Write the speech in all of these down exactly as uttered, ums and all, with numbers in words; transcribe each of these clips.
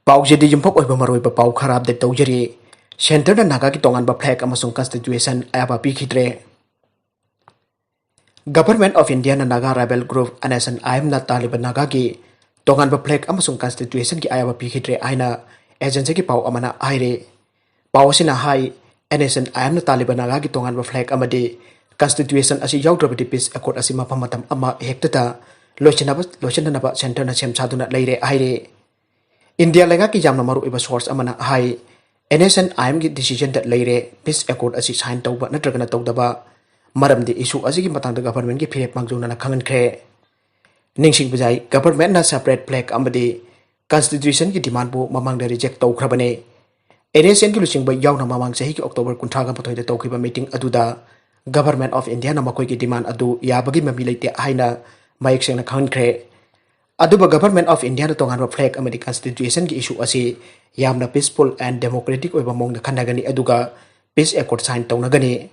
ꯄꯥꯎꯁꯤꯗꯤ ꯌꯨꯝꯐꯝ ꯑꯣꯏꯕ ꯃꯔꯨꯑꯣꯏꯕ ꯄꯥꯎ ꯈꯔ ꯑꯞꯗꯦꯠ ꯇꯧꯖꯔꯤ꯫ ꯁꯦꯟꯇꯔꯅ ꯅꯥꯒꯥꯒꯤ ꯇꯣꯉꯥꯟꯕ ꯐ꯭ꯂꯦꯒ ꯑꯃꯁꯨꯡ ꯀꯟꯁꯇꯤꯇ꯭ꯌꯨꯁꯟ ꯑꯌꯥꯕ ꯄꯤꯈꯤꯗ꯭ꯔꯦ꯫ Government of Indiaꯅ ꯅꯥꯒꯥ ꯔꯥꯏꯕꯦꯜ ꯒ꯭ꯔꯨꯞ NSNIMꯅ ꯇꯥꯜꯂꯤꯕ ꯅꯥꯒꯥꯒꯤ ꯇꯣꯉꯥꯟꯕ ꯐ꯭ꯂꯦꯒ ꯑꯃꯁꯨꯡ ꯀꯟꯁꯇꯤꯇ꯭ꯌꯨꯁꯟꯒꯤ ꯑꯌꯥꯕ ꯄꯤꯈꯤꯗ꯭ꯔꯦ ꯍꯥꯏꯅ ꯑꯦꯖꯦꯟꯁꯤꯒꯤ ꯄꯥꯎ ꯑꯃꯅ ꯍꯥꯏꯔꯤ꯫ ꯄꯥꯎ ꯑꯁꯤꯅ ꯍꯥꯏ, NSNIMꯅ ꯇꯥꯜꯂꯤꯕ ꯅꯥꯒꯥꯒꯤ ꯇꯣꯉꯥꯟꯕ ꯐ꯭ꯂꯦꯒ ꯑꯃꯗꯤ ꯀꯟꯁꯇꯤꯇ꯭ꯌꯨꯁꯟ ꯑꯁꯤ ꯌꯥꯎꯗ꯭ꯔꯕꯗꯤ ꯄꯤꯁ ꯑꯦꯀꯣꯔꯗ ꯑꯁꯤ ꯃꯐꯝ ꯃꯇꯝ ꯑꯃ ꯍꯦꯛꯇꯗ ꯂꯣꯏꯁꯤꯟꯅꯕ, ꯂꯣꯏꯁꯤꯟꯅꯅꯕ ꯁꯦꯟꯇꯔꯅ ꯁꯦꯝ ꯁꯥꯗꯨꯅ ꯂꯩꯔꯦ ꯍꯥꯏꯔꯤ꯫ ꯏꯟꯗꯤꯌꯥ ꯂꯩꯉꯥꯛꯀꯤ ꯌꯥꯝꯅ ꯃꯔꯨꯑꯣꯏꯕ ꯁꯣꯔꯁ ꯑꯃꯅ ꯍꯥꯏ, NSNIMꯒꯤ ꯗꯤꯁꯤꯖꯟꯗ ꯂꯩꯔꯦ ꯄꯤꯁ ꯑꯦꯀꯣꯔꯗ ꯑꯁꯤ ꯁꯥꯏꯟ ꯇꯧꯕ ꯅꯠꯇ꯭ꯔꯒꯅ ꯇꯧꯗꯕ, ꯃꯔꯝꯗꯤ ꯏꯁꯨ ꯑꯁꯤꯒꯤ ꯃꯇꯥꯡꯗ ꯒꯚꯔꯟꯃꯦꯟꯠꯀꯤ ꯐꯤꯔꯦꯞ ꯃꯥꯡꯖꯧꯅꯅ ꯈꯪꯍꯟꯈ꯭ꯔꯦ꯫ ꯅꯤꯡꯁꯤꯡꯕ ꯌꯥꯏ, ꯒꯚꯔꯟꯃꯦꯟꯠꯅ ꯁꯦꯄꯔꯦꯠ ꯐ꯭ꯂꯦꯒ ꯑꯃꯗꯤ ꯀꯟꯁꯇꯤꯇ꯭ꯌꯨꯁꯟꯒꯤ ꯗꯤꯃꯥꯟꯕꯨ ꯃꯃꯥꯡꯗ ꯔꯤꯖꯦꯛ ꯇꯧꯈ꯭ꯔꯕꯅꯤ꯫ NSNꯒꯤ ꯂꯨꯆꯤꯡꯕ ꯌꯥꯎꯅ ꯃꯃꯥꯡ ꯆꯍꯤꯒꯤ ꯑꯣꯛꯇꯣꯕꯔ ꯀꯨꯟꯊ꯭ꯔꯥꯒ ꯃꯥꯊꯣꯏꯗ ꯇꯧꯈꯤꯕ ꯃꯤꯇꯤꯡ ꯑꯗꯨꯗ Government of Indiaꯅ ꯃꯈꯣꯏꯒꯤ ꯗꯤꯃꯥꯟ ꯑꯗꯨ ꯌꯥꯕꯒꯤ ꯃꯃꯤ ꯂꯩꯇꯦ ꯍꯥꯏꯅ ꯃꯌꯦꯛ ꯁꯦꯡꯅ ꯈꯪꯍꯟꯈ꯭ꯔꯦ꯫ ꯑꯗꯨꯕꯨ Government of Indiaꯅ ꯇꯣꯉꯥꯟꯕ ꯐ꯭ꯂꯦꯒ ꯑꯃꯗꯤ ꯀꯟꯁꯇꯤꯇ꯭ꯌꯨꯁꯟꯒꯤ ꯏꯁꯨ ꯑꯁꯤ ꯌꯥꯝꯅ peaceful and democratic ꯑꯣꯏꯕ ꯃꯑꯣꯡꯗ ꯈꯟꯅꯒꯅꯤ, ꯑꯗꯨꯒ ꯄꯤꯁ ꯑꯦꯀꯣꯔꯗ ꯁꯥꯏꯟ ꯇꯧꯅꯒꯅꯤ꯫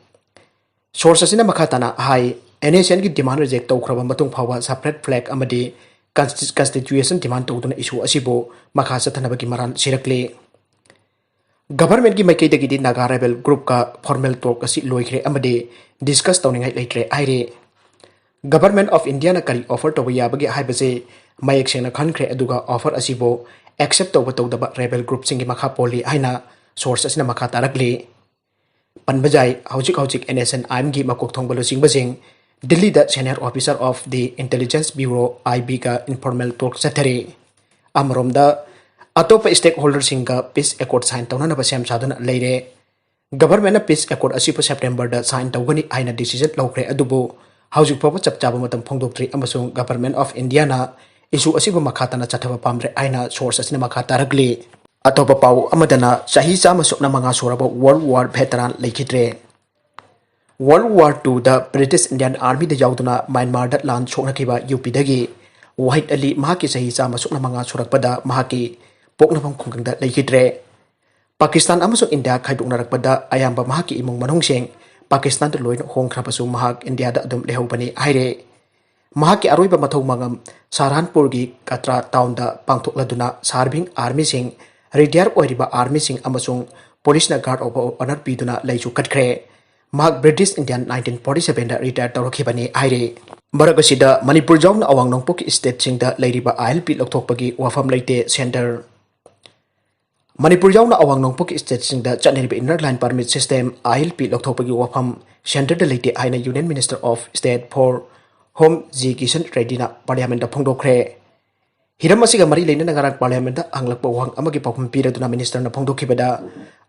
ꯁꯣꯔꯁ ꯑꯁꯤꯅ ꯃꯈꯥ ꯇꯥꯅ ꯍꯥꯏ, NSNꯒꯤ ꯗꯤꯃꯥꯟ ꯔꯤꯖꯦꯛ ꯇꯧꯈ꯭ꯔꯕ ꯃꯇꯨꯡ ꯐꯥꯎꯕ ꯁꯦꯄꯔꯦꯠ ꯐ꯭ꯂꯦꯒ ꯑꯃꯗꯤ ꯀꯟꯁꯇꯤ-, ꯀꯟꯁꯇꯤꯇ꯭ꯌꯨꯁꯟ ꯗꯤꯃꯥꯟ ꯇꯧꯗꯨꯅ ꯏꯁꯨ ꯑꯁꯤꯕꯨ ꯃꯈꯥ ꯆꯠꯊꯅꯕꯒꯤ ꯃꯔꯥꯜ ꯁꯤꯔꯛꯂꯤ꯫ ꯒꯚꯔꯟꯃꯦꯟꯠꯀꯤ ꯃꯥꯏꯀꯩꯗꯒꯤꯗꯤ ꯅꯥꯒꯥ ꯔꯥꯏꯕꯦꯜ ꯒ꯭ꯔꯨꯞꯀ ꯐꯣꯔꯃꯦꯜ ꯇꯣꯛ ꯑꯁꯤ ꯂꯣꯏꯈ꯭ꯔꯦ ꯑꯃꯗꯤ ꯗꯤꯁꯀꯁ ꯇꯧꯅꯤꯡꯉꯥꯏ ꯂꯩꯇ꯭ꯔꯦ ꯍꯥꯏꯔꯤ꯫ Government of Indiaꯅ ꯀꯔꯤ ꯑꯣꯐꯔ ꯇꯧꯕ ꯌꯥꯕꯒꯦ ꯍꯥꯏꯕꯁꯤ ꯃꯌꯦꯛ ꯁꯦꯡꯅ ꯈꯟꯈ꯭ꯔꯦ, ꯑꯗꯨꯒ ꯑꯣꯐꯔ ꯑꯁꯤꯕꯨ ꯑꯦꯛꯁꯦꯞ ꯇꯧꯕ ꯇꯧꯗꯕ ꯔꯥꯏꯕꯦꯜ ꯒ꯭ꯔꯨꯞꯁꯤꯡꯒꯤ ꯃꯈꯥ ꯄꯣꯜꯂꯤ ꯍꯥꯏꯅ ꯁꯣꯔꯁ ꯑꯁꯤꯅ ꯃꯈꯥ ꯇꯥꯔꯛꯂꯤ꯫ ꯄꯟꯕ ꯌꯥꯏ, ꯍꯧꯖꯤꯛ ꯍꯧꯖꯤꯛ NSNIMꯒꯤ ꯃꯀꯣꯛ ꯊꯣꯡꯕ ꯂꯨꯆꯤꯡꯕꯁꯤꯡ ꯗꯤꯜꯂꯤꯗ Senior Officer of the Intelligence Bureau, IBꯒ informal talk ꯆꯠꯊꯔꯤ꯫ ꯑꯃꯔꯣꯝꯗ, ꯑꯇꯣꯞꯄ stakeholderꯁꯤꯡꯒ ꯄꯤꯁ ꯑꯦꯀꯣꯔꯗ ꯁꯥꯏꯟ ꯇꯧꯅꯅꯕ ꯁꯦꯝ ꯁꯥꯗꯨꯅ ꯂꯩꯔꯦ꯫ ꯒꯚꯔꯟꯃꯦꯟꯠꯅ ꯄꯤꯁ ꯑꯦꯀꯣꯔꯗ ꯑꯁꯤꯕꯨ ꯁꯦꯞꯇꯦꯝꯕꯔꯗ ꯁꯥꯏꯟ ꯇꯧꯒꯅꯤ ꯍꯥꯏꯅ ꯗꯤꯁꯤꯖꯟ ꯂꯧꯈ꯭ꯔꯦ, ꯑꯗꯨꯕꯨ ꯍꯧꯖꯤꯛ ꯐꯥꯎꯕ ꯆꯞ ꯆꯥꯕ ꯃꯇꯝ ꯐꯣꯡꯗꯣꯛꯇ꯭ꯔꯤ ꯑꯃꯁꯨꯡ Government of Indiaꯅ ꯏꯁꯨ ꯑꯁꯤꯕꯨ ꯃꯈꯥ ꯇꯥꯅ ꯆꯠꯊꯕ ꯄꯥꯝꯗ꯭ꯔꯦ ꯍꯥꯏꯅ ꯁꯣꯔꯁ ꯑꯁꯤꯅ ꯃꯈꯥ ꯇꯥꯔꯛꯂꯤ꯫ ꯑꯇꯣꯞꯄ ꯄꯥꯎ ꯑꯃꯗꯅ ꯆꯍꯤ ꯆꯥꯝꯃ ꯁꯨꯞꯅ ꯃꯉꯥ ꯁꯨꯔꯕ World War veteran ꯂꯩꯈꯤꯗ꯭ꯔꯦ꯫ World War Twoꯗ British Indian Armyꯗ ꯌꯥꯎꯗꯨꯅ ꯃ꯭ꯌꯥꯟꯃꯥꯔꯗ ꯂꯥꯟ ꯁꯣꯛꯅꯈꯤꯕ ꯌꯨ ꯄꯤꯗꯒꯤ ꯋꯥꯍꯤꯗ ꯑꯂꯤ ꯃꯍꯥꯛꯀꯤ ꯆꯍꯤ ꯆꯥꯝꯃ ꯁꯨꯞꯅ ꯃꯉꯥ ꯁꯨꯔꯛꯄꯗ ꯃꯍꯥꯛꯀꯤ ꯄꯣꯛꯅꯐꯝ ꯈꯨꯡꯒꯪꯗ ꯂꯩꯈꯤꯗ꯭ꯔꯦ꯫ ꯄꯥꯀꯤꯁꯇꯥꯟ ꯑꯃꯁꯨꯡ ꯏꯟꯗꯤꯌꯥ ꯈꯥꯏꯗꯣꯛꯅꯔꯛꯄꯗ ꯑꯌꯥꯝꯕ ꯃꯍꯥꯛꯀꯤ ꯏꯃꯨꯡ ꯃꯅꯨꯡꯁꯤꯡ ꯄꯥꯀꯤꯁꯇꯥꯟꯗ ꯂꯣꯏꯅ ꯍꯣꯡꯈ꯭ꯔꯕꯁꯨ ꯃꯍꯥꯛ ꯏꯟꯗꯤꯌꯥꯗ ꯑꯗꯨꯝ ꯂꯩꯍꯧꯕꯅꯤ ꯍꯥꯏꯔꯦ꯫ ꯃꯍꯥꯛꯀꯤ ꯑꯔꯣꯏꯕ ꯃꯊꯧ ꯃꯉꯝ ꯁꯍꯥꯔꯥꯟꯄꯨꯔꯒꯤ ꯀꯇ꯭ꯔꯥ ꯇꯥꯎꯟꯗ ꯄꯥꯡꯊꯣꯛꯂꯗꯨꯅ ꯁꯍꯥꯔꯚꯤꯡ ꯑꯥꯔꯃꯤꯁꯤꯡ, ꯔꯤꯇꯥꯌꯔ ꯑꯣꯏꯔꯤꯕ ꯑꯥꯔꯃꯤꯁꯤꯡ ꯑꯃꯁꯨꯡ ꯄꯨꯂꯤꯁꯅ ꯒꯥꯔꯗ ꯑꯣꯐ ꯑꯣꯅꯔ ꯄꯤꯗꯨꯅ ꯂꯩꯁꯨ ꯀꯠꯈ꯭ꯔꯦ꯫ ꯃꯍꯥꯛ ꯕ꯭ꯔꯤꯇꯤꯁ ꯏꯟꯗꯤꯌꯥꯟ ꯅꯥꯏꯟꯇꯤꯟ ꯐꯣꯔꯇꯤ ꯁꯚꯦꯟꯗ ꯔꯤꯇꯥꯌꯔ ꯇꯧꯔꯛꯈꯤꯕꯅꯤ ꯍꯥꯏꯔꯤ꯫ ꯃꯔꯛ ꯑꯁꯤꯗ ꯃꯅꯤꯄꯨꯔ ꯌꯥꯎꯅ ꯑꯋꯥꯡ ꯅꯣꯡꯄꯣꯛꯀꯤ ꯁ꯭ꯇꯦꯠꯁꯤꯡꯗ ꯂꯩꯔꯤꯕ ꯑꯥꯏ ꯑꯦꯜ ꯄꯤ ꯂꯧꯊꯣꯛꯄꯒꯤ ꯋꯥꯐꯝ ꯂꯩꯇꯦ ꯁꯦꯟꯇꯔ꯫ ꯃꯅꯤꯄꯨꯔ ꯌꯥꯎꯅ ꯑꯋꯥꯡ ꯅꯣꯡꯄꯣꯛꯀꯤ ꯁ꯭ꯇꯦꯠꯁꯤꯡꯗ ꯆꯠꯅꯔꯤꯕ inner line permit system, I L P, ꯂꯧꯊꯣꯛꯄꯒꯤ ꯋꯥꯐꯝ ꯁꯦꯟꯇꯔꯗ ꯂꯩꯇꯦ ꯍꯥꯏꯅ union minister of state for home G Kishan ꯔꯦꯗꯤꯅ ꯄꯥꯔꯂꯤꯌꯥꯃꯦꯟꯗ ꯐꯣꯡꯗꯣꯛꯈ꯭ꯔꯦ꯫ ꯍꯤꯔꯝ ꯑꯁꯤꯒ ꯃꯔꯤ ꯂꯩꯅꯅ ꯉꯔꯥꯡ ꯄꯥꯔꯂꯤꯌꯥꯃꯦꯟꯗ ꯍꯪꯂꯛꯄ ꯋꯥꯍꯪ ꯑꯃꯒꯤ ꯄꯥꯎꯈꯨꯝ ꯄꯤꯔꯗꯨꯅ ꯃꯤꯅꯤꯁꯇꯔꯅ ꯐꯣꯡꯗꯣꯛꯈꯤꯕꯗ,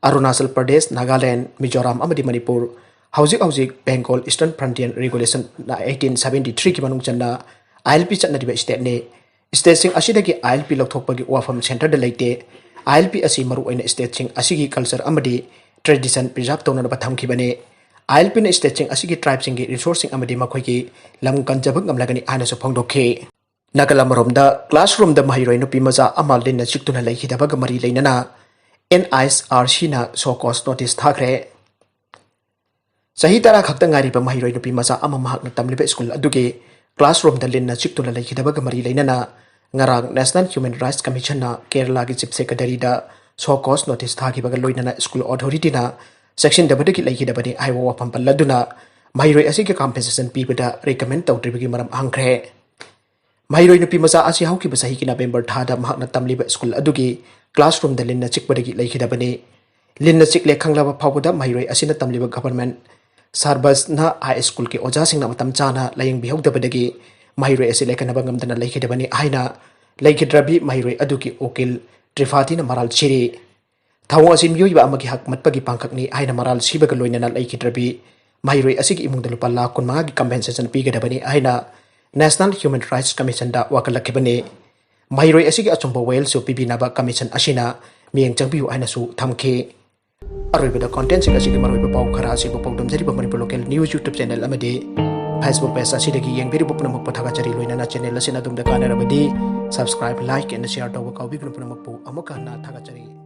ꯑꯔꯨꯅꯥꯆꯜ ꯄ꯭ꯔꯗꯦꯁ, ꯅꯥꯒꯥꯂꯦꯟ, ꯃꯤꯖꯣꯔꯥꯝ ꯑꯃꯗꯤ ꯃꯅꯤꯄꯨꯔ ꯍꯧꯖꯤꯛ ꯍꯧꯖꯤꯛ Bengal eastern Frontier regulation eighteen seventy ꯊ꯭ꯔꯤꯒꯤ ꯃꯅꯨꯡ ꯆꯟꯅ ꯑꯥꯏ ꯑꯦꯜ ꯄꯤ ꯆꯠꯅꯔꯤꯕ ꯁ꯭ꯇꯦꯠꯅꯤ꯫ ꯁ꯭ꯇꯦꯠꯁꯤꯡ ꯑꯁꯤꯗꯒꯤ ꯑꯥꯏ ꯑꯦꯜ ꯄꯤ ꯂꯧꯊꯣꯛꯄꯒꯤ ꯋꯥꯐꯝ ꯁꯦꯟꯇꯔꯗ ꯂꯩꯇꯦ꯫ ꯑꯥꯏ ꯑꯦꯜ ꯄꯤ ꯑꯁꯤ ꯃꯔꯨꯑꯣꯏꯅ ꯁ꯭ꯇꯦꯠꯁꯤꯡ ꯑꯁꯤꯒꯤ ꯀꯜꯆꯔ ꯑꯃꯗꯤ ꯇ꯭ꯔꯦꯗꯤꯁꯟ ꯄ꯭ꯔꯤꯖꯥꯔꯚ ꯇꯧꯅꯅꯕ ꯊꯝꯈꯤꯕꯅꯤ꯫ ꯑꯥꯏ ꯑꯦꯜ ꯄꯤꯅ ꯁ꯭ꯇꯦꯠꯁꯤꯡ ꯑꯁꯤꯒꯤ ꯇ꯭ꯔꯥꯏꯕꯁꯤꯡꯒꯤ ꯔꯤꯁꯣꯔꯁꯁꯤꯡ ꯑꯃꯗꯤ ꯃꯈꯣꯏꯒꯤ ꯂꯝ ꯀꯟꯖꯕ ꯉꯝꯂꯒꯅꯤ ꯍꯥꯏꯅꯁꯨ ꯐꯣꯡꯗꯣꯛꯈꯤ꯫ ꯅꯥꯀꯜ ꯑꯃꯔꯣꯝꯗ, ꯀ꯭ꯂꯥꯁꯔꯨꯝꯗ ꯃꯍꯩꯔꯣꯏ ꯅꯨꯄꯤ ꯃꯆꯥ ꯑꯃ ꯂꯤꯟꯅ ꯆꯤꯛꯇꯨꯅ ꯂꯩꯈꯤꯗꯕꯒ ꯃꯔꯤ ꯂꯩꯅꯅ ꯑꯦꯟ ꯑꯥꯏ ꯑꯥꯔ ꯁꯤꯅ ꯁꯣ ꯀꯣꯁ ꯅꯣꯇꯤꯁ ꯊꯥꯈ꯭ꯔꯦ꯫ ꯆꯍꯤ ꯇꯔꯥ ꯈꯛꯇ ꯉꯥꯏꯔꯤꯕ ꯃꯍꯩꯔꯣꯏ ꯅꯨꯄꯤ ꯃꯆꯥ ꯑꯃ ꯃꯍꯥꯛꯅ ꯇꯝꯂꯤꯕ ꯁ꯭ꯀꯨꯜ ꯑꯗꯨꯒꯤ ꯀ꯭ꯂꯥꯁꯔꯨꯝꯗ ꯂꯤꯟꯅ ꯆꯤꯛꯇꯨꯅ ꯂꯩꯈꯤꯗꯕꯒ ꯃꯔꯤ ꯂꯩꯅꯅ ꯉꯔꯥꯡ ꯅꯦꯁꯅꯦꯜ ꯍ꯭ꯌꯨꯃꯦꯟ ꯔꯥꯏꯠꯁ ꯀꯃꯤꯁꯟꯅ ꯀꯦꯔꯂꯥꯒꯤ ꯆꯤꯐ ꯁꯦꯀ꯭ꯔꯦꯇꯔꯤꯗ ꯁꯣ ꯀꯣꯁ ꯅꯣꯇꯤꯁ ꯊꯥꯈꯤꯕꯒ ꯂꯣꯏꯅꯅ ꯁ꯭ꯀꯨꯜ ꯑꯣꯊꯣꯔꯤꯇꯤꯅ ꯆꯦꯛꯁꯤꯟꯗꯕꯗꯒꯤ ꯂꯩꯈꯤꯗꯕꯅꯤ ꯍꯥꯏꯕ ꯋꯥꯐꯝ ꯄꯜꯂꯗꯨꯅ ꯃꯍꯩꯔꯣꯏ ꯑꯁꯤꯒꯤ ꯀꯝꯄꯦꯟꯁꯦꯁꯟ ꯄꯤꯕꯗ ꯔꯤꯀꯃꯦꯟ ꯇꯧꯗ꯭ꯔꯤꯕꯒꯤ ꯃꯔꯝ ꯍꯪꯈ꯭ꯔꯦ꯫ ꯃꯍꯩꯔꯣꯏ ꯅꯨꯄꯤ ꯃꯆꯥ ꯑꯁꯤ ꯍꯧꯈꯤꯕ ꯆꯍꯤꯒꯤ ꯅꯕꯦꯝꯕꯔ ꯊꯥꯗ ꯃꯍꯥꯛꯅ ꯇꯝꯂꯤꯕ ꯁ꯭ꯀꯨꯜ ꯑꯗꯨꯒꯤ ꯀ꯭ꯂꯥꯁꯔꯨꯝꯗ ꯂꯤꯟꯅ ꯆꯤꯛꯄꯗꯒꯤ ꯂꯩꯈꯤꯗꯕꯅꯤ꯫ ꯂꯤꯟꯅ ꯆꯤꯛꯂꯦ ꯈꯪꯂꯕ ꯐꯥꯎꯕꯗ ꯃꯍꯩꯔꯣꯏ ꯑꯁꯤꯅ ꯇꯝꯂꯤꯕ ꯒꯚꯔꯟꯃꯦꯟꯠ ꯁꯥꯔꯕꯁꯅꯥ ꯍꯥꯏ ꯁ꯭ꯀꯨꯜꯒꯤ ꯑꯣꯖꯥꯁꯤꯡꯅ ꯃꯇꯝ ꯆꯥꯅ ꯂꯥꯌꯦꯡꯕꯤꯍꯧꯗꯕꯗꯒꯤ ꯃꯍꯩꯔꯣꯏ ꯑꯁꯤ ꯂꯥꯏꯀꯠꯅꯕ ꯉꯝꯗꯅ ꯂꯩꯈꯤꯗꯕꯅꯤ ꯍꯥꯏꯅ ꯂꯩꯈꯤꯗ꯭ꯔꯕꯤ ꯃꯍꯩꯔꯣꯏ ꯑꯗꯨꯒꯤ ꯎꯀꯤꯜ ꯇ꯭ꯔꯤꯐꯥꯇꯤꯅ ꯃꯔꯥꯜ ꯁꯤꯔꯤ꯫ ꯊꯧꯑꯣꯡ ꯑꯁꯤ ꯃꯤꯑꯣꯏꯕ ꯑꯃꯒꯤ ꯍꯛ ꯃꯠꯄꯒꯤ ꯄꯥꯡꯈꯛꯅꯤ ꯍꯥꯏꯅ ꯃꯔꯥꯜ ꯁꯤꯕꯒ ꯂꯣꯏꯅꯅ ꯂꯩꯈꯤꯗ꯭ꯔꯕꯤ ꯃꯍꯩꯔꯣꯏ ꯑꯁꯤꯒꯤ ꯏꯃꯨꯡꯗ ꯂꯨꯄꯥ ꯂꯥꯈ ꯀꯨꯟꯃꯉꯥꯒꯤ ꯀꯝꯄꯦꯟꯁꯦꯁꯟ ꯄꯤꯒꯗꯕꯅꯤ ꯍꯥꯏꯅ ꯅꯦꯁꯅꯦꯜ ꯍ꯭ꯌꯨꯃꯦꯟ ꯔꯥꯏꯠꯁ ꯀꯃꯤꯁꯟꯗ ꯋꯥꯀꯠꯂꯛꯈꯤꯕꯅꯤ꯫ ꯃꯍꯩꯔꯣꯏ ꯑꯁꯤꯒꯤ ꯑꯆꯨꯝꯕ ꯋꯥꯌꯦꯜꯁꯨ ꯄꯤꯕꯤꯅꯕ ꯀꯃꯤꯁꯟ ꯑꯁꯤꯅ ꯃꯤꯠꯌꯦꯡ ꯆꯪꯕꯤꯌꯨ ꯍꯥꯏꯅꯁꯨ ꯊꯝꯈꯤ꯫ ꯑꯔꯣꯏꯕꯗ ꯀꯣꯟꯇꯦꯟꯁꯤꯡ ꯑꯁꯤꯒꯤ ꯃꯔꯨꯑꯣꯏꯕ ꯄꯥꯎ ꯈꯔ ꯑꯁꯤꯕꯨ ꯄꯥꯎꯗꯝꯖꯔꯤꯕ Manipur local news YouTube channel ꯑꯃꯗꯤ ꯐꯦꯁꯕꯨꯛ ꯄꯦꯖ ꯑꯁꯤꯗꯒꯤ ꯌꯦꯡꯕꯤꯔꯤꯕ ꯄꯨꯝꯅꯃꯛꯄꯨ ꯊꯥꯒꯠꯆꯔꯤ꯫ ꯂꯣꯏꯅꯅ ꯆꯦꯅꯦꯜ ꯑꯁꯤꯅ ꯑꯗꯣꯝꯗ ꯀꯥꯟꯅꯔꯕꯗꯤ ꯁꯕꯁꯀ꯭ꯔꯥꯏꯕ, ꯂꯥꯏꯛ ꯑꯦꯟ ꯁꯤꯌꯥꯔ ꯇꯧꯕ ꯀꯥꯎꯕꯤꯒꯅꯨ꯫ ꯄꯨꯝꯅꯃꯛꯄꯨ ꯑꯃꯨꯛꯀ ꯍꯟꯅ ꯊꯥꯒꯠꯆꯔꯤ꯫